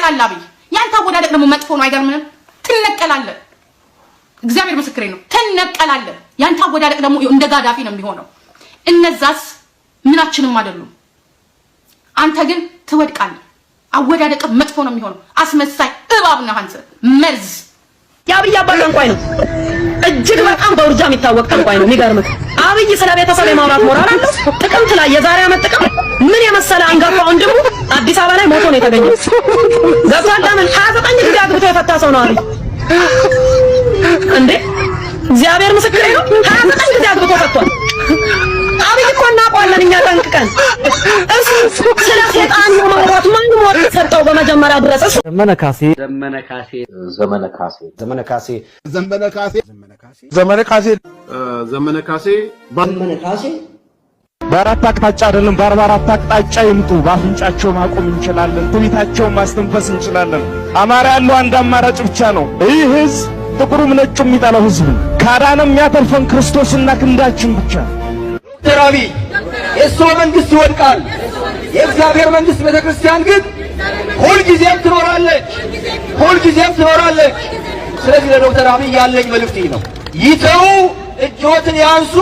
ትነቀላለህ አብይ። ያንተ አወዳደቅ ደግሞ መጥፎ ነው። አይገርምህም? ትነቀላለህ። እግዚአብሔር ምስክሬ ነው። ትነቀላለህ። ያንተ አወዳደቅ ደግሞ እንደ ጋዳፊ ነው የሚሆነው። እነዛስ ምናችንም አይደሉም። አንተ ግን ትወድቃለህ። አወዳደቅ መጥፎ ነው የሚሆነው። አስመሳይ እባብ ነህ አንተ፣ መርዝ። የአብይ አባት ጠንቋይ ነው። እጅግ በጣም በውርጃ የሚታወቅ ጠንቋይ ነው። የሚገርምህ አብይ ስለ ቤተሰብ የማውራት ሞራል አለው። ጥቅምት ላይ፣ የዛሬ ዓመት ጥቅምት፣ ምን የመሰለ አንጋፋ ወንድሙ አዲስ አበባ ላይ ሞቶ ነው የተገኘው። ገብቷል። ለምን 29 ጊዜ አግብቶ የፈታ ሰው ነው አብይ። እንዴ፣ እግዚአብሔር ምስክሬ ነው። 29 ጊዜ አግብቶ ፈቷል። አብይ እኮ እናውቀዋለን እኛ ጠንቅቀን። እሱ ስለ ሴጣን ነው ማውራት ማን ሞት ሰጠው? በመጀመሪያ ድረስ እሱ ዘመነ ካሴ፣ ዘመነ ካሴ፣ ዘመነ ካሴ፣ ዘመነ ካሴ፣ ዘመነ ካሴ፣ ዘመነ ካሴ፣ ዘመነ ካሴ፣ ዘመነ ካሴ። በአራት አቅጣጫ አይደለም፣ በ44 አቅጣጫ ይምጡ። በአፍንጫቸው ማቆም እንችላለን። ትቢታቸውን ማስተንፈስ እንችላለን። አማራ ያለው አንድ አማራጭ ብቻ ነው። ይህ ህዝብ ጥቁሩም ነጩም የሚጠላው ህዝብ ነው። ካዳነ የሚያተርፈን ክርስቶስና ክንዳችን ብቻ። ዶክተር አብይ፣ የእርስዎ መንግስት ይወድቃል። የእግዚአብሔር መንግስት ቤተ ክርስቲያን ግን ሁልጊዜም ትኖራለች፣ ሁልጊዜም ትኖራለች። ስለዚህ ለዶክተር አብይ ያለኝ መልእክት ይህ ነው። ይተው፣ እጅዎትን ያንሱ።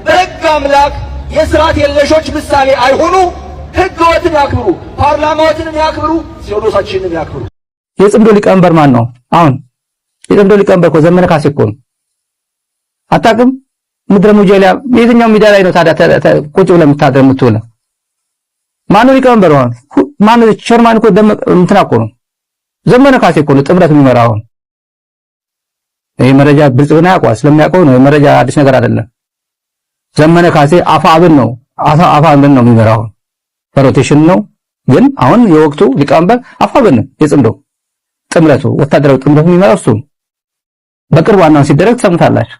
በሕግ አምላክ የስርዓት የለሾች ምሳሌ አይሆኑ። ሕግዎትን ያክብሩ፣ ፓርላማዎትንም ያክብሩ፣ ሲኖዶሳችንንም ያክብሩ። የጽምዶ ሊቀመንበር ማን ነው? አሁን የጽምዶ ሊቀመንበር እኮ ዘመነ ካሴ እኮ ነው። አታውቅም? ምድረ ሙጀሊያ፣ የትኛው ሚዲያ ላይ ነው ታዲያ ቁጭ ብለህ የምታድረው የምትውለው? ማነው ሊቀመንበሩ? አሁን ማነው chairman? እኮ ደመቀ እንትና እኮ ነው፣ ዘመነ ካሴ እኮ ነው ጥምረት የሚመራው አሁን። ይሄ መረጃ ብልጽግና ያውቀዋል። ስለሚያውቀው ነው፣ መረጃ አዲስ ነገር አይደለም። ዘመነ ካሴ አፋብን ነው፣ አፋብን ነው የሚመራው አሁን። በ rotation ነው፣ ግን አሁን የወቅቱ ሊቀመንበር አፋብን ነው። የጽምዶ ጥምረቱ፣ ወታደራዊ ጥምረቱ የሚመራው እሱ። በቅርቡ announce ሲደረግ ትሰሙታላችሁ።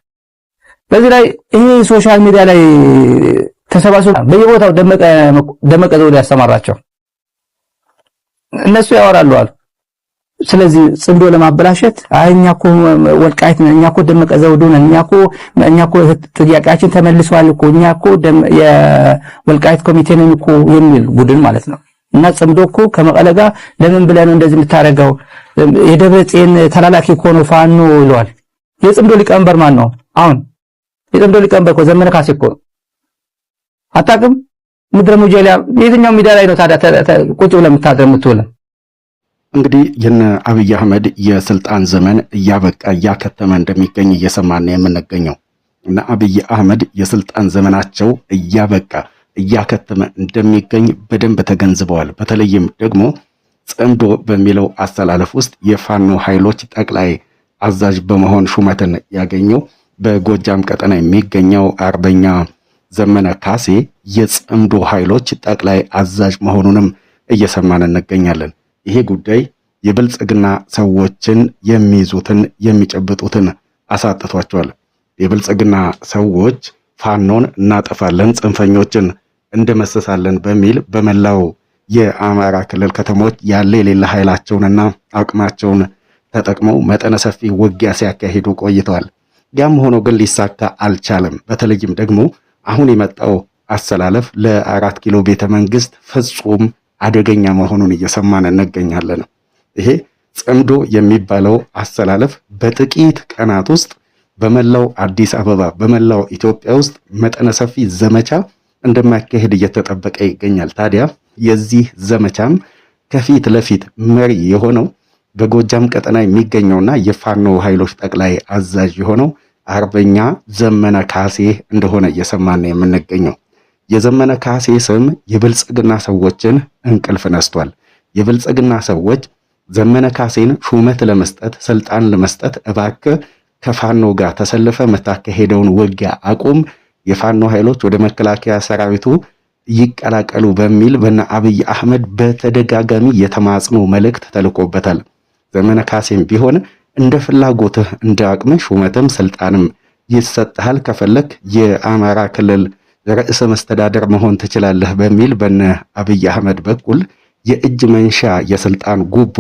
በዚህ ላይ ይሄ social media ላይ ተሰባስበው በየቦታው ደመቀ ዘውዱ ያሰማራቸው እነሱ ያወራሉ አሉ። ስለዚህ ጽምዶ ለማበላሸት አይ እኛ እኮ ወልቃይት ነን፣ እኛ እኮ ደመቀ ዘውዱ ነን፣ እኛ እኮ ጥያቄያችን ተመልሷል እኮ፣ እኛ እኮ የወልቃይት ኮሚቴ ነን እኮ የሚል ቡድን ማለት ነው። እና ጽምዶ እኮ ከመቀለ ጋር ለምን ብለህ ነው እንደዚህ የምታደርገው? የደብረ ጽዮን ተላላኪ እኮ ነው ፋኖ ይለዋል። የጽምዶ ሊቀመንበር ማን ነው? አሁን የጽምዶ ሊቀመንበር እኮ ዘመነ ካሴ እኮ ነው። አታውቅም? ምድረ ሙጀሊያ፣ የትኛው ሚዲያ ላይ ነው ታዲያ ቁጭ ብለህ የምታድረው የምትውለው? እንግዲህ የነ አብይ አህመድ የስልጣን ዘመን እያበቃ እያከተመ እንደሚገኝ እየሰማን ነው የምንገኘው። እነ አብይ አህመድ የስልጣን ዘመናቸው እያበቃ እያከተመ እንደሚገኝ በደንብ ተገንዝበዋል። በተለይም ደግሞ ጽምዶ በሚለው አሰላለፍ ውስጥ የፋኖ ኃይሎች ጠቅላይ አዛዥ በመሆን ሹመትን ያገኘው በጎጃም ቀጠና የሚገኘው አርበኛ ዘመነ ካሴ የጽምዶ ኃይሎች ጠቅላይ አዛዥ መሆኑንም እየሰማን እንገኛለን። ይሄ ጉዳይ የብልጽግና ሰዎችን የሚይዙትን የሚጨብጡትን አሳጥቷቸዋል። የብልጽግና ሰዎች ፋኖን እናጠፋለን፣ ጽንፈኞችን እንደመሰሳለን በሚል በመላው የአማራ ክልል ከተሞች ያለ የሌለ ኃይላቸውንና አቅማቸውን ተጠቅመው መጠነ ሰፊ ውጊያ ሲያካሂዱ ቆይተዋል። ያም ሆኖ ግን ሊሳካ አልቻለም። በተለይም ደግሞ አሁን የመጣው አሰላለፍ ለአራት ኪሎ ቤተ መንግስት ፍጹም አደገኛ መሆኑን እየሰማን እንገኛለን። ይሄ ጽምዶ የሚባለው አሰላለፍ በጥቂት ቀናት ውስጥ በመላው አዲስ አበባ፣ በመላው ኢትዮጵያ ውስጥ መጠነ ሰፊ ዘመቻ እንደማካሄድ እየተጠበቀ ይገኛል። ታዲያ የዚህ ዘመቻም ከፊት ለፊት መሪ የሆነው በጎጃም ቀጠና የሚገኘውና የፋኖ ኃይሎች ጠቅላይ አዛዥ የሆነው አርበኛ ዘመነ ካሴ እንደሆነ እየሰማን ነው የምንገኘው። የዘመነ ካሴ ስም የብልጽግና ሰዎችን እንቅልፍ ነስቷል። የብልጽግና ሰዎች ዘመነ ካሴን ሹመት ለመስጠት፣ ስልጣን ለመስጠት፣ እባክህ ከፋኖ ጋር ተሰልፈ የምታካሄደውን ውጊያ አቁም፣ የፋኖ ኃይሎች ወደ መከላከያ ሰራዊቱ ይቀላቀሉ በሚል በነ አብይ አህመድ በተደጋጋሚ የተማጽኖ መልእክት ተልኮበታል። ዘመነ ካሴም ቢሆን እንደ ፍላጎትህ እንደ አቅምህ ሹመትም ስልጣንም ይሰጥሃል፣ ከፈለክ የአማራ ክልል ርዕሰ መስተዳደር መሆን ትችላለህ በሚል በነ አብይ አህመድ በኩል የእጅ መንሻ የስልጣን ጉቦ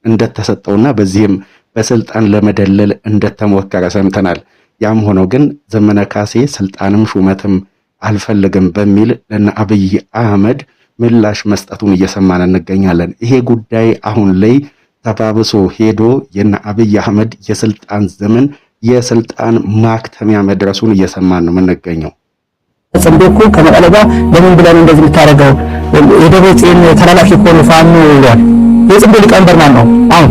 እንደተሰጠውና በዚህም በስልጣን ለመደለል እንደተሞከረ ሰምተናል። ያም ሆኖ ግን ዘመነ ካሴ ስልጣንም ሹመትም አልፈልግም በሚል ለነ አብይ አህመድ ምላሽ መስጠቱን እየሰማን እንገኛለን። ይሄ ጉዳይ አሁን ላይ ተባብሶ ሄዶ የነ አብይ አህመድ የስልጣን ዘመን የስልጣን ማክተሚያ መድረሱን እየሰማን ነው የምንገኘው። ጽምዶ እኮ ከመቀለ ጋር ለምን ብለን እንደዚህ የምታደርገው የደብረጽዮን ተላላኪ እኮ ነው ፋኖ ይሏል። የጽምዶ ሊቀመንበር ማን ነው? አሁን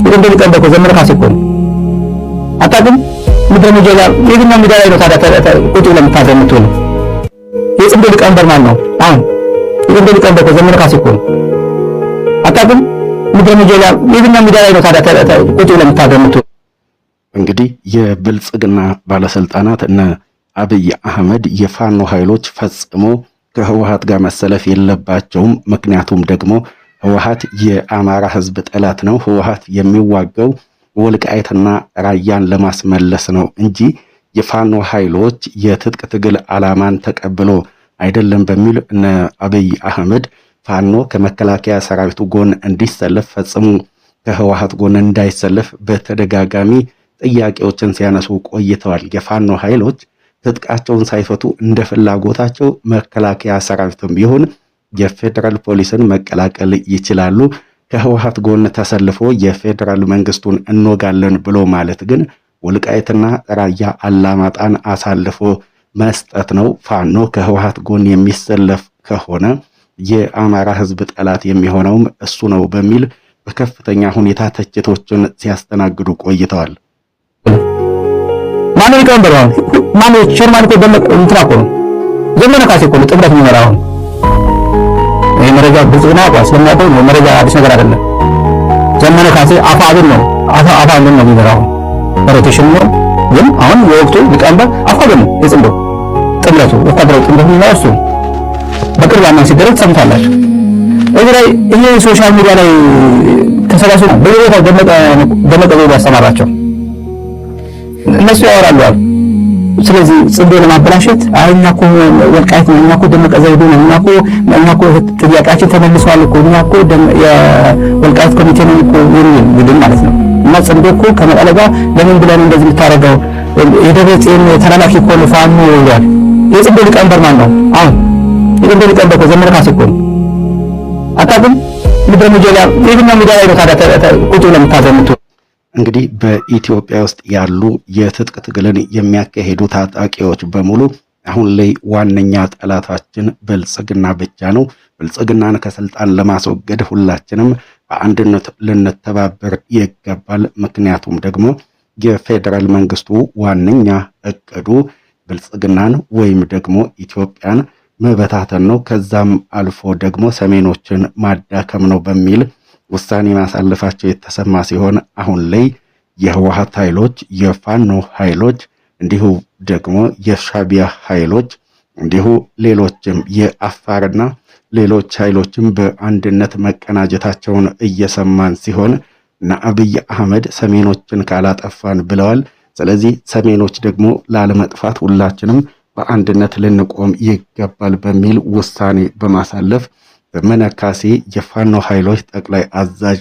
የጽምዶ ሊቀመንበር እኮ ዘመነ ካሴ እኮ ነው። አታውቅም? ምድረ ሙጀላ የትኛው ሚዲያ ላይ ነው ታዲያ ቁጭ ብለህ የምታድረው የምትውለው? የጽምዶ ሊቀመንበር ማን ነው? አሁን የጽምዶ ሊቀመንበር እኮ ዘመነ ካሴ እኮ ነው። አታውቅም? ምድረ ሙጀላ የትኛው ሚዲያ ላይ ነው ታዲያ ቁጭ ብለህ የምታድረው የምትውለው? እንግዲህ የብልጽግና ባለስልጣናት እነ አብይ አህመድ የፋኖ ኃይሎች ፈጽሞ ከህወሓት ጋር መሰለፍ የለባቸውም። ምክንያቱም ደግሞ ህወሓት የአማራ ህዝብ ጠላት ነው። ህወሓት የሚዋጋው ወልቃይትና ራያን ለማስመለስ ነው እንጂ የፋኖ ኃይሎች የትጥቅ ትግል ዓላማን ተቀብሎ አይደለም በሚል እነ አብይ አህመድ ፋኖ ከመከላከያ ሰራዊቱ ጎን እንዲሰለፍ ፈጽሞ ከህወሓት ጎን እንዳይሰለፍ በተደጋጋሚ ጥያቄዎችን ሲያነሱ ቆይተዋል። የፋኖ ኃይሎች ትጥቃቸውን ሳይፈቱ እንደ ፍላጎታቸው መከላከያ ሰራዊትም ቢሆን የፌዴራል ፖሊስን መቀላቀል ይችላሉ። ከህወሓት ጎን ተሰልፎ የፌዴራል መንግስቱን እንወጋለን ብሎ ማለት ግን ወልቃይትና ራያ አላማጣን አሳልፎ መስጠት ነው። ፋኖ ከህወሓት ጎን የሚሰለፍ ከሆነ የአማራ ህዝብ ጠላት የሚሆነውም እሱ ነው በሚል በከፍተኛ ሁኔታ ትችቶችን ሲያስተናግዱ ቆይተዋል። ማነው ሊቀመንበሩ? አሁን ማነው chairman? እኮ ደመቀ እንትና እኮ ነው ዘመነ ካሴ እኮ ነው ጥምረት የሚመራው። አሁን ይሄ መረጃ ብልጽግና ያውቀዋል፣ ስለሚያውቀው ነው መረጃ አዲስ ነገር አይደለም። ዘመነ ካሴ አፋብን ነው አፋብን ነው የሚመራው። በ rotation ነው፣ ግን አሁን የወቅቱ ሊቀመንበር አፋብን ነው። የጽምዶ ጥምረቱ ወታደራዊ ጥምረቱ የሚመራው እሱ ነው። በቅርብ announce ሲደረግ ትሰምታላችሁ። እዚህ ላይ ይሄ social media ላይ ተሰባስበው በየቦታው ደመቀ ደመቀ ዘውዱ ያሰማራቸው እነሱ ያወራሉ አሉ። ስለዚህ ጽምዶ ለማበላሸት አይ እኛ እኮ ወልቃይት ነው፣ እኛ እኮ ደመቀ ዘውዱ ነው፣ እኛ እኮ ጥያቄያችን ተመልሷል እኮ፣ እኛ እኮ የወልቃይት ኮሚቴ ነው እኮ የሚል ቡድን ማለት ነው። እና ጽምዶ እኮ ከመቀለ ጋር ለምን ብለን እንደዚህ የምታደርገው የደብረጽዮን ተላላኪ እኮ ነው ፋኖ ይሏል። የጽምዶ ሊቀመንበር ማን ነው? አሁን የጽምዶ ሊቀመንበር እኮ ዘመነ ካሴ እኮ ነው። አታውቅም? ምድረ ሙጀላ የትኛው ሚዲያ ላይ ነው ታዲያ ቁጭ ብለህ የምታድረው የምትውለው? እንግዲህ በኢትዮጵያ ውስጥ ያሉ የትጥቅ ትግልን የሚያካሂዱ ታጣቂዎች በሙሉ አሁን ላይ ዋነኛ ጠላታችን ብልጽግና ብቻ ነው። ብልጽግናን ከስልጣን ለማስወገድ ሁላችንም በአንድነት ልንተባበር ይገባል። ምክንያቱም ደግሞ የፌዴራል መንግስቱ ዋነኛ እቅዱ ብልጽግናን ወይም ደግሞ ኢትዮጵያን መበታተን ነው። ከዛም አልፎ ደግሞ ሰሜኖችን ማዳከም ነው በሚል ውሳኔ ማሳለፋቸው የተሰማ ሲሆን አሁን ላይ የህወሓት ኃይሎች፣ የፋኖ ኃይሎች እንዲሁ ደግሞ የሻቢያ ኃይሎች እንዲሁ ሌሎችም የአፋርና ሌሎች ኃይሎችም በአንድነት መቀናጀታቸውን እየሰማን ሲሆን እና አብይ አህመድ ሰሜኖችን ካላጠፋን ብለዋል። ስለዚህ ሰሜኖች ደግሞ ላለመጥፋት ሁላችንም በአንድነት ልንቆም ይገባል በሚል ውሳኔ በማሳለፍ ዘመነ ካሴ የፋኖ ኃይሎች ጠቅላይ አዛዥ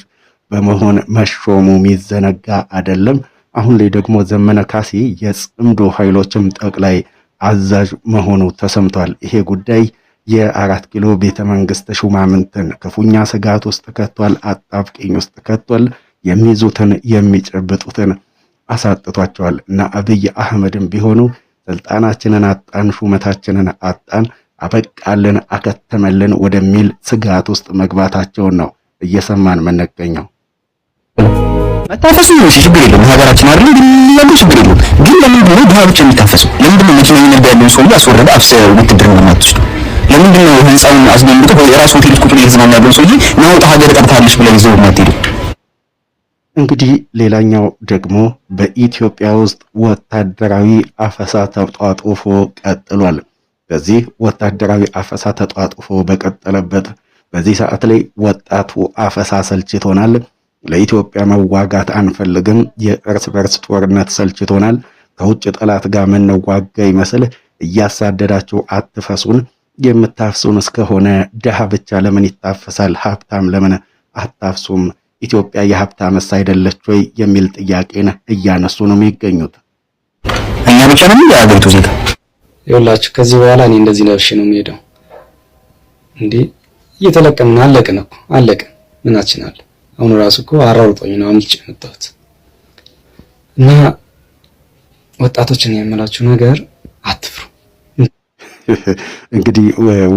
በመሆን መሾሙ የሚዘነጋ አይደለም። አሁን ላይ ደግሞ ዘመነ ካሴ የጽምዶ ኃይሎችም ጠቅላይ አዛዥ መሆኑ ተሰምቷል። ይሄ ጉዳይ የአራት ኪሎ ቤተ መንግስት ሹማምንትን ክፉኛ ስጋት ውስጥ ከቷል፣ አጣብቂኝ ውስጥ ከቷል። የሚይዙትን የሚጨብጡትን አሳጥቷቸዋል። እና አብይ አህመድም ቢሆኑ ስልጣናችንን አጣን፣ ሹመታችንን አጣን፣ አበቃልን፣ አከተመልን ወደሚል ስጋት ውስጥ መግባታቸውን ነው እየሰማን የምንገኘው። መታፈሱ ነው ችግር የለውም። ሀገራችን አይደል ግን ችግር የለውም። ግን ለምንድን ነው ድሃ ብቻ የሚታፈሱ? ለምንድን ነው መኪና እየነዳ ያለውን ሰውዬ አስወረደ አፍሰህ ውትድርና የማትወስደው? ለምንድን ነው ህንፃውን አስገንብቶ የራሱ ሆቴል ውስጥ ቁጭ ብሎ እየተዝናና ያለውን ሰውዬ ናውጣ ሀገር ቀርታለች ብለህ ይዘው የማትሄደው? እንግዲህ ሌላኛው ደግሞ በኢትዮጵያ ውስጥ ወታደራዊ አፈሳ ተጧጡፎ ቀጥሏል። በዚህ ወታደራዊ አፈሳ ተጧጡፎ በቀጠለበት በዚህ ሰዓት ላይ ወጣቱ አፈሳ ሰልችቶናል፣ ለኢትዮጵያ መዋጋት አንፈልግም፣ የእርስ በርስ ጦርነት ሰልችቶናል፣ ከውጭ ጠላት ጋር መነዋጋ ይመስል እያሳደዳችሁ አትፈሱን፣ የምታፍሱን እስከሆነ ድሃ ብቻ ለምን ይታፈሳል? ሀብታም ለምን አታፍሱም? ኢትዮጵያ የሀብታምስ አይደለች ወይ የሚል ጥያቄን እያነሱ ነው የሚገኙት። እኛ ብቻ ነን የሀገሪቱ ዜጋ። ይኸውላችሁ ከዚህ በኋላ እኔ እንደዚህ ለብሼ ነው የምሄደው። እንዴ እየተለቀምን አለቅን እኮ አለቅን። ምናችን አለ? አሁን ራሱ እኮ አራውጦኝ ነው አምልጬ የመጣሁት። እና ወጣቶችን የምላችሁ ነገር አትፍሩ። እንግዲህ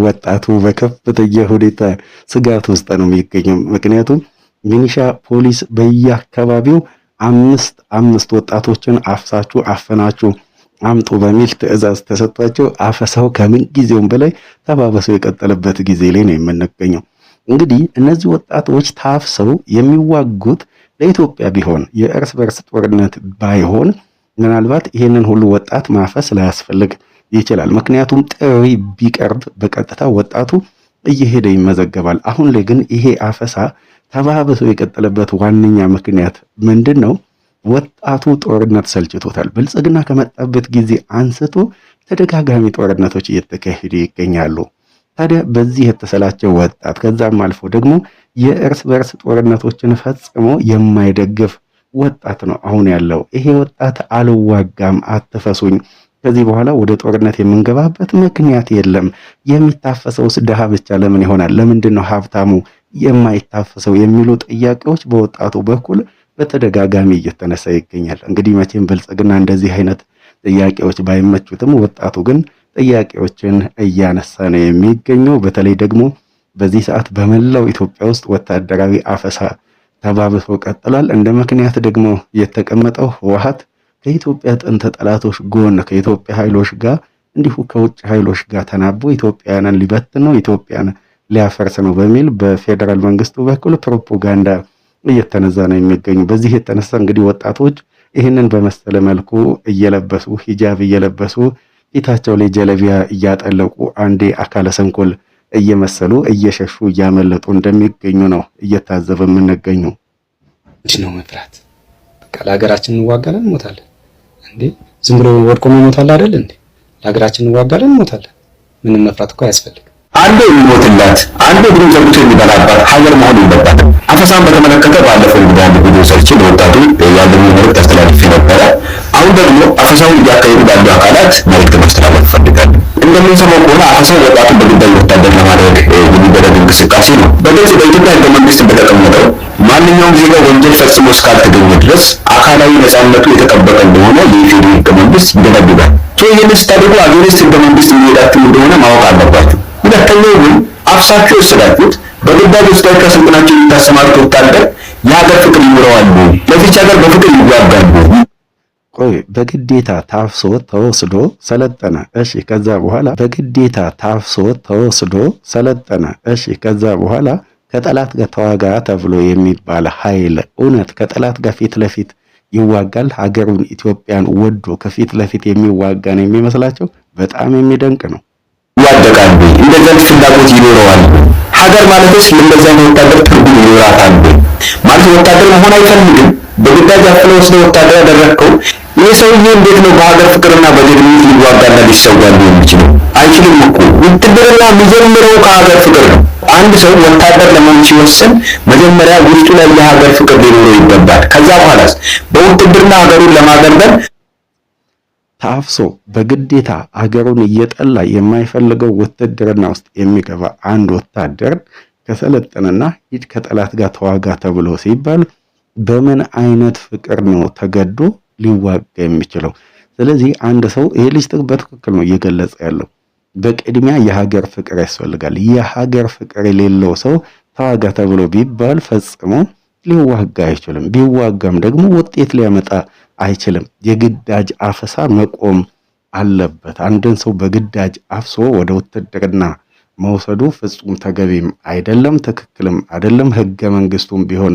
ወጣቱ በከፍተኛ ሁኔታ ስጋት ውስጥ ነው የሚገኘው። ምክንያቱም ሚኒሻ፣ ፖሊስ በየአካባቢው አምስት አምስት ወጣቶችን አፍሳችሁ አፈናችሁ አምጡ በሚል ትዕዛዝ ተሰጥቷቸው አፈሳው ከምን ጊዜውም በላይ ተባብሶ የቀጠለበት ጊዜ ላይ ነው የምንገኘው። እንግዲህ እነዚህ ወጣቶች ታፍሰው የሚዋጉት ለኢትዮጵያ ቢሆን የእርስ በርስ ጦርነት ባይሆን ምናልባት ይህንን ሁሉ ወጣት ማፈስ ላያስፈልግ ይችላል። ምክንያቱም ጥሪ ቢቀርብ በቀጥታ ወጣቱ እየሄደ ይመዘገባል። አሁን ላይ ግን ይሄ አፈሳ ተባብሶ የቀጠለበት ዋነኛ ምክንያት ምንድን ነው? ወጣቱ ጦርነት ሰልችቶታል። ብልጽግና ከመጣበት ጊዜ አንስቶ ተደጋጋሚ ጦርነቶች እየተካሄዱ ይገኛሉ። ታዲያ በዚህ የተሰላቸው ወጣት ከዛም አልፎ ደግሞ የእርስ በርስ ጦርነቶችን ፈጽሞ የማይደግፍ ወጣት ነው አሁን ያለው። ይሄ ወጣት አልዋጋም፣ አትፈሱኝ፣ ከዚህ በኋላ ወደ ጦርነት የምንገባበት ምክንያት የለም። የሚታፈሰውስ ድሃ ብቻ ለምን ይሆናል? ለምንድን ነው ሀብታሙ የማይታፈሰው? የሚሉ ጥያቄዎች በወጣቱ በኩል በተደጋጋሚ እየተነሳ ይገኛል። እንግዲህ መቼም ብልጽግና እንደዚህ አይነት ጥያቄዎች ባይመቹትም ወጣቱ ግን ጥያቄዎችን እያነሳ ነው የሚገኘው። በተለይ ደግሞ በዚህ ሰዓት በመላው ኢትዮጵያ ውስጥ ወታደራዊ አፈሳ ተባብሶ ቀጥሏል። እንደ ምክንያት ደግሞ የተቀመጠው ህወሓት ከኢትዮጵያ ጥንት ጠላቶች ጎን ከኢትዮጵያ ኃይሎች ጋር እንዲሁ ከውጭ ኃይሎች ጋር ተናቦ ኢትዮጵያንን ሊበትን ነው፣ ኢትዮጵያን ሊያፈርስ ነው በሚል በፌዴራል መንግስቱ በኩል ፕሮፓጋንዳ እየተነዛ ነው የሚገኙ። በዚህ የተነሳ እንግዲህ ወጣቶች ይህንን በመሰለ መልኩ እየለበሱ ሂጃብ እየለበሱ ፊታቸው ላይ ጀለቢያ እያጠለቁ አንዴ አካለ ሰንኮል እየመሰሉ እየሸሹ እያመለጡ እንደሚገኙ ነው እየታዘበ የምንገኙ። ምንድን ነው መፍራት? በቃ ለሀገራችን እንዋጋለን፣ እንሞታለን። እንዴ ዝም ብሎ ወድቆ መሞት አለ አይደል እንዴ? ለሀገራችን እንዋጋለን፣ እንሞታለን። ምንም መፍራት እኮ አያስፈልግም። አንዱ የሚሞትላት አንዱ እግሩን ዘርግቶ የሚበላባት ሀገር መሆን የለባትም። አፈሳን በተመለከተ ባለፈው እንግዲህ አንድ ቪዲዮ ሰርቼ ለወጣቱ ያለኝን መልእክት አስተላልፌ ነበረ። አሁን ደግሞ አፈሳውን እያካሄዱ ላሉ አካላት መልእክት ማስተላለፍ እፈልጋለሁ። እንደምንሰማው ከሆነ አፈሳው ወጣቱን በግዳጅ ወታደር ለማድረግ የሚደረግ እንቅስቃሴ ነው። በግልጽ በኢትዮጵያ ሕገ መንግስት እንደተቀመጠው ማንኛውም ዜጋ ወንጀል ፈጽሞ እስካልተገኘ ድረስ አካላዊ ነጻነቱ የተጠበቀ እንደሆነ የኢፌዴሪ ሕገ መንግስት ይደነግጋል። ይህንን ስታደርጉ against ሕገ መንግስት የሚሄዳችሁ እንደሆነ ማወቅ አለባችሁ። ሁለተኛው ግን አፍሳችሁ የወሰዳችሁት በግዳጅ ወስዳችሁ አሰልጥናችሁ የምታሰማሩት ወታደር የሀገር ፍቅር ይኖረዋል ወይ? ለዚች ሀገር በፍቅር ይዋጋሉ? ቆይ በግዴታ ታፍሶ ተወስዶ ሰለጠነ። እሺ ከዛ በኋላ በግዴታ ታፍሶ ተወስዶ ሰለጠነ። እሺ ከዛ በኋላ ከጠላት ጋር ተዋጋ ተብሎ የሚባል ኃይል እውነት ከጠላት ጋር ፊት ለፊት ይዋጋል? ሀገሩን ኢትዮጵያን ወዶ ከፊት ለፊት የሚዋጋ ነው የሚመስላቸው? በጣም የሚደንቅ ነው። ይዋደቃሉ? እንደዚህ አይነት ፍላጎት ይኖረዋል? ሀገር ማለትስ ለእንደዚህ አይነት ወታደር ትርጉም ይኖራታል ማለት ወታደር መሆን አይፈልግም። በግዳጅ አፍነው ወስደው ወታደር ያደረግከው ይህ ሰውዬ እንዴት ነው በሀገር ፍቅርና በጀግንነት ሊዋጋና ሊሰዋል የሚችለው? አይችልም እኮ። ውትድርና የሚጀምረው ከሀገር ፍቅር ነው። አንድ ሰው ወታደር ለመሆን ሲወስን መጀመሪያ ውስጡ ላይ የሀገር ፍቅር ሊኖረው ይገባል። ከዛ በኋላስ በውትድርና ሀገሩን ለማገልገል ታፍሶ በግዴታ አገሩን እየጠላ የማይፈልገው ውትድርና ውስጥ የሚገባ አንድ ወታደር ከሰለጠነና ሂድ ከጠላት ጋር ተዋጋ ተብሎ ሲባል በምን አይነት ፍቅር ነው ተገዶ ሊዋጋ የሚችለው? ስለዚህ አንድ ሰው ይሄ ልጅ በትክክል ነው እየገለጸ ያለው። በቅድሚያ የሀገር ፍቅር ያስፈልጋል። የሀገር ፍቅር የሌለው ሰው ተዋጋ ተብሎ ቢባል ፈጽሞ ሊዋጋ አይችልም። ቢዋጋም ደግሞ ውጤት ሊያመጣ አይችልም። የግዳጅ አፈሳ መቆም አለበት። አንድን ሰው በግዳጅ አፍሶ ወደ ውትድርና መውሰዱ ፍጹም ተገቢም አይደለም፣ ትክክልም አይደለም። ህገ መንግስቱም ቢሆን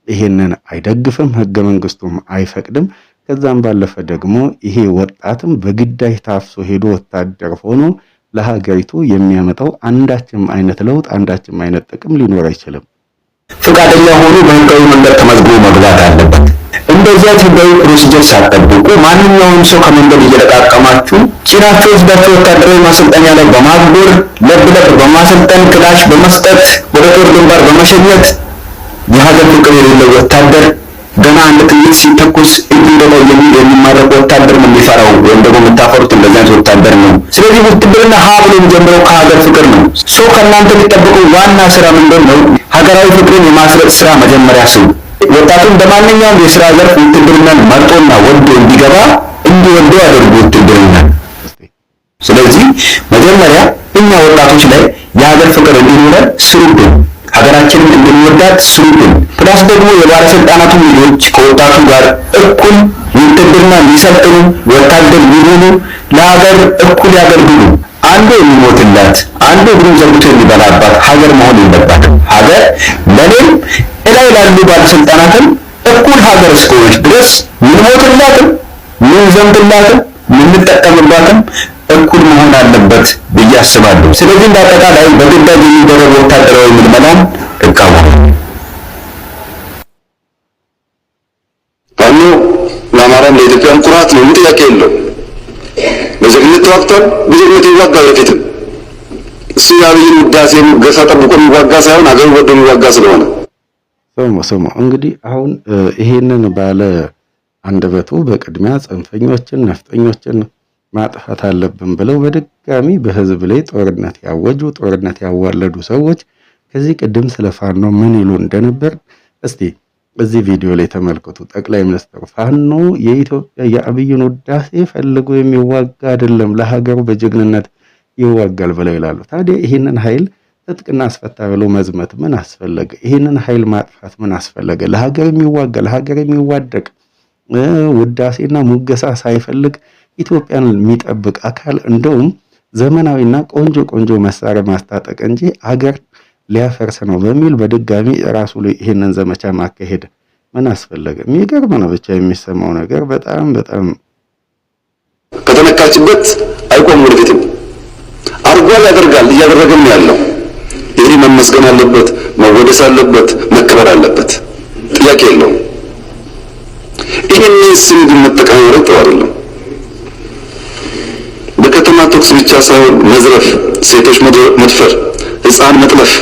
ይሄንን አይደግፍም፣ ህገ መንግስቱም አይፈቅድም። ከዛም ባለፈ ደግሞ ይሄ ወጣትም በግዳጅ ታፍሶ ሄዶ ወታደር ሆኖ ለሀገሪቱ የሚያመጣው አንዳችም አይነት ለውጥ አንዳችም አይነት ጥቅም ሊኖር አይችልም። ፈቃደኛ ሆኖ በህጋዊ መንገድ ተመዝግቦ መግባት አለበት። እንደዚያ ህጋዊ procedure ሳትጠብቁ ማንኛውም ሰው ከመንገድ እየለቃቀማችሁ ጭናችሁ ወስዳችሁ ወታደራዊ ማሰልጠኛ ላይ በማጎር ለብ ለብ በማሰልጠን ክላሽ በመስጠት ወደ ጦር ግንባር በመሸኘት የሀገር ፍቅር የሌለው ወታደር ገና አንድ ጥይት ሲተኮስ እጁ ላይ የሚማረክ ወታደር ነው የሚፈራው፣ ወይም ደግሞ የምታፈሩት እንደዚህ አይነት ወታደር ነው። ስለዚህ ውትድርና ሀ ብሎ የሚጀምረው ከሀገር ፍቅር ነው። So ከእናንተ የሚጠበቀው ዋና ስራ ምንድን ነው? ሀገራዊ ፍቅርን የማስረጽ ስራ መጀመሪያ ስሩ። ወጣቱን በማንኛውም የስራ ዘርፍ ውትድርናን መርጦና ወዶ እንዲገባ፣ እንዲወደው አድርጉ ውትድርናን። ስለዚህ መጀመሪያ እኛ ወጣቶች ላይ የሀገር ፍቅር እንዲኖረን ስሩብን፣ ሀገራችንን እንድንወዳት ስሩብን። Plus ደግሞ የባለስልጣናቱ ልጆች ከወጣቱ ጋር እኩል ውትድርና ሊሰለጥኑ፣ ወታደር ሊሆኑ፣ ለሀገር እኩል ያገልግሉ። አንዱ የሚሞትላት፣ አንዱ እግሩን ዘርግቶ የሚበላባት ሀገር መሆን የለባትም። ሀገር ለኔም እላይ ላሉ ባለስልጣናትም እኩል ሀገር እስከሆነች ድረስ ምንሞትላትም፣ ምንዘምትላትም፣ ምንጠቀምባትም እኩል መሆን አለበት ብዬ አስባለሁ። ስለዚህ እንደ አጠቃላይ በግዳጅ የሚደረግ ወታደራዊ ምልመላን እቃወማለሁ። ፋኖ ለአማራም ለኢትዮጵያም ኩራት ነው። ምን ጥያቄ የለው። በጀግንነት ተዋግቷል። በጀግንነት ይዋጋል ወደፊትም። እሱ የአብይን ውዳሴ ሙገሳ ጠብቆ የሚዋጋ ሳይሆን አገሩ ወዶ የሚዋጋ ስለሆነ። ስሙ ስሙ፣ እንግዲህ አሁን ይሄንን ባለ አንደበቱ በቅድሚያ ጽንፈኞችን፣ ነፍጠኞችን ማጥፋት አለብን ብለው በድጋሚ በህዝብ ላይ ጦርነት ያወጁ፣ ጦርነት ያዋለዱ ሰዎች ከዚህ ቀደም ስለ ፋኖ ምን ይሉ እንደነበር እስቲ እዚህ ቪዲዮ ላይ ተመልከቱ። ጠቅላይ ሚኒስትሩ ፋኖ የኢትዮጵያ የአብይን ውዳሴ ፈልጎ የሚዋጋ አይደለም፣ ለሀገሩ በጀግንነት ይዋጋል ብለው ይላሉ። ታዲያ ይህንን ኃይል ትጥቅ እናስፈታ ብሎ መዝመት ምን አስፈለገ? ይህንን ኃይል ማጥፋት ምን አስፈለገ? ለሀገር የሚዋጋ፣ ለሀገር የሚዋደቅ፣ ውዳሴና ሙገሳ ሳይፈልግ ኢትዮጵያን የሚጠብቅ አካል እንደውም ዘመናዊና ቆንጆ ቆንጆ መሳሪያ ማስታጠቅ እንጂ አገር ሊያፈርስ ነው በሚል በድጋሚ ራሱ ላይ ይሄንን ዘመቻ ማካሄድ ምን አስፈለገ? የሚገርም ነው ብቻ የሚሰማው ነገር በጣም በጣም። ከተነካችበት አይቆም፣ ወደፊትም አርጓል፣ ያደርጋል፣ እያደረገም ያለው። ይሄ መመስገን አለበት፣ መወደስ አለበት፣ መከበር አለበት። ጥያቄ የለውም። ይህንን ስም ግን መጠቀም ጥሩ አይደለም። በከተማ ተኩስ ብቻ ሳይሆን መዝረፍ፣ ሴቶች መድፈር፣ ሕፃን መጥለፍ፣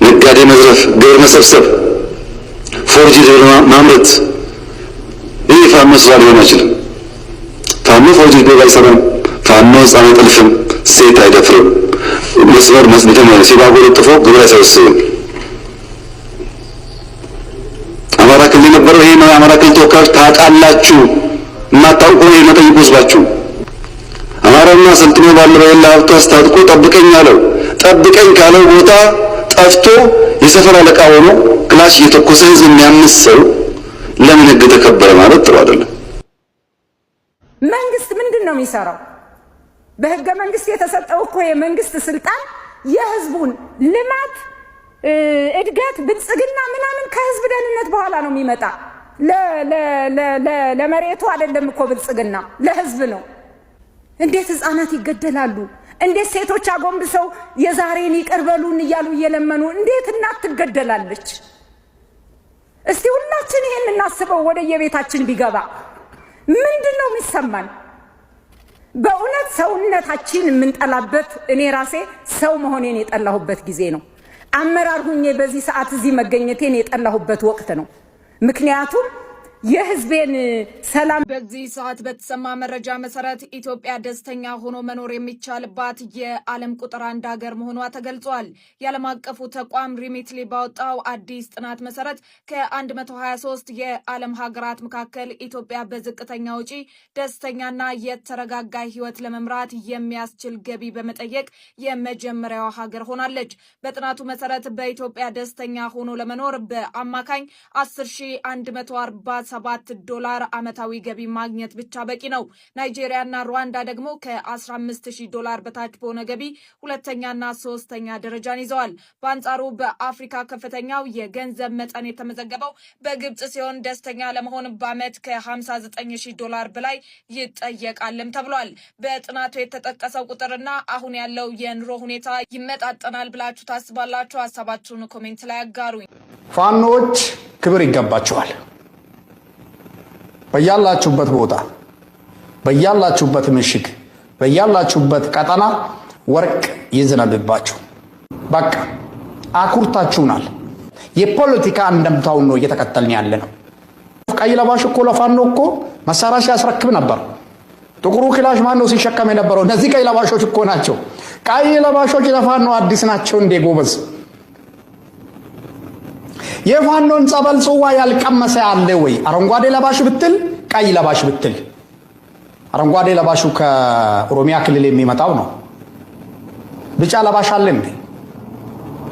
ነጋዴ መዝረፍ፣ ግብር መሰብሰብ፣ forged ማምረት ይህ ፋኖ ስራ ሊሆን አይችልም። ፋኖ forged ብር አይሰራም። ፋኖ ሕፃን አይጠልፍም፣ ሴት አይደፍርም። መስመር መስንተም ሲባጎ ለጥፎ ግብር አይሰበስብም። አማራ ክልል የነበረው ይሄ ነው። የአማራ ክልል ተወካዮች ታውቃላችሁ፣ የማታውቁ ይሄ መጠይቁ ህዝባችሁ። አማራና ሰልጥኖ ባለ በሌላ ሀብቱ አስታጥቆ ጠብቀኝ አለው። ጠብቀኝ ካለው ቦታ ጠፍቶ የሰፈር አለቃ ሆኖ ክላሽ እየተኮሰ ህዝብ የሚያምስ ሰው ለምን ህግ ተከበረ ማለት ጥሩ አይደለም። መንግስት ምንድን ነው የሚሰራው? በህገ መንግስት የተሰጠው እኮ የመንግስት ስልጣን የህዝቡን ልማት፣ እድገት፣ ብልጽግና ምናምን ከህዝብ ደህንነት በኋላ ነው የሚመጣ። ለመሬቱ አይደለም እኮ ብልጽግና፣ ለህዝብ ነው። እንዴት ህፃናት ይገደላሉ? እንዴት ሴቶች አጎንብሰው የዛሬን ይቅር በሉን እያሉ እየለመኑ እንዴት እናት ትገደላለች? እስቲ ሁላችን ይሄን እናስበው። ወደ የቤታችን ቢገባ ምንድን ነው የሚሰማን? በእውነት ሰውነታችን የምንጠላበት፣ እኔ ራሴ ሰው መሆኔን የጠላሁበት ጊዜ ነው። አመራር ሁኜ በዚህ ሰዓት እዚህ መገኘቴን የጠላሁበት ወቅት ነው። ምክንያቱም የህዝቤን ሰላም በዚህ ሰዓት በተሰማ መረጃ መሰረት ኢትዮጵያ ደስተኛ ሆኖ መኖር የሚቻልባት የዓለም ቁጥር አንድ ሀገር መሆኗ ተገልጿል። የዓለም አቀፉ ተቋም ሪሚትሊ ባወጣው አዲስ ጥናት መሰረት ከ123 የዓለም ሀገራት መካከል ኢትዮጵያ በዝቅተኛ ወጪ ደስተኛና የተረጋጋ ህይወት ለመምራት የሚያስችል ገቢ በመጠየቅ የመጀመሪያዋ ሀገር ሆናለች። በጥናቱ መሰረት በኢትዮጵያ ደስተኛ ሆኖ ለመኖር በአማካኝ 10,147 ዶላር ዓመታዊ ገቢ ማግኘት ብቻ በቂ ነው። ናይጄሪያና ሩዋንዳ ደግሞ ከ15,000 ዶላር በታች በሆነ ገቢ ሁለተኛና ሶስተኛ ደረጃን ይዘዋል። በአንጻሩ በአፍሪካ ከፍተኛው የገንዘብ መጠን የተመዘገበው በግብጽ ሲሆን ደስተኛ ለመሆን በዓመት ከ59,000 ዶላር በላይ ይጠየቃልም ተብሏል። በጥናቱ የተጠቀሰው ቁጥርና አሁን ያለው የኑሮ ሁኔታ ይመጣጠናል ብላችሁ ታስባላችሁ? ሀሳባችሁን comment ላይ አጋሩኝ። ፋኖዎች ክብር ይገባቸዋል። በያላችሁበት ቦታ፣ በያላችሁበት ምሽግ፣ በያላችሁበት ቀጠና ወርቅ ይዝነብባችሁ። በቃ አኩርታችሁናል። የፖለቲካ አንደምታውን ነው እየተከተልን ያለ ነው። ቀይ ለባሽ እኮ ለፋኖ እኮ መሳሪያ ሲያስረክብ ነበር። ጥቁሩ ክላሽ ማን ነው ሲሸከም የነበረው? እነዚህ ቀይ ለባሾች እኮ ናቸው። ቀይ ለባሾች ለፋኖ አዲስ ናቸው እንዴ ጎበዝ? የፋኖን ጸበል ጽዋ ያልቀመሰ አለ ወይ? አረንጓዴ ለባሽ ብትል፣ ቀይ ለባሽ ብትል፣ አረንጓዴ ለባሹ ከኦሮሚያ ክልል የሚመጣው ነው። ቢጫ ለባሽ አለ እንዴ?